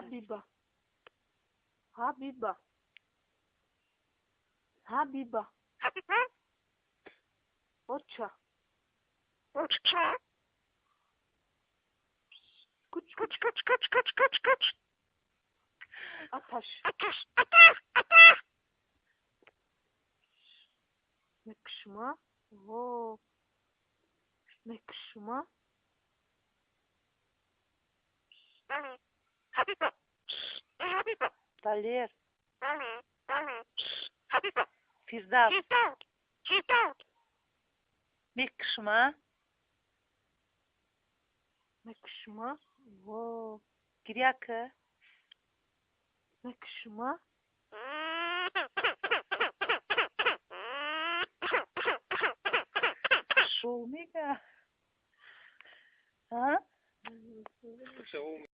Ҳабиба, Ҳабиба, Ҳабиба. Оча. Куч, куч, куч, куч, куч, куч, куч. Аташ. Мекшма. Во. Мекшма. Далер. Фирдавс. Мекшма. Мекшма. Во. Гиряка. Мекшма. Шоу мега. А?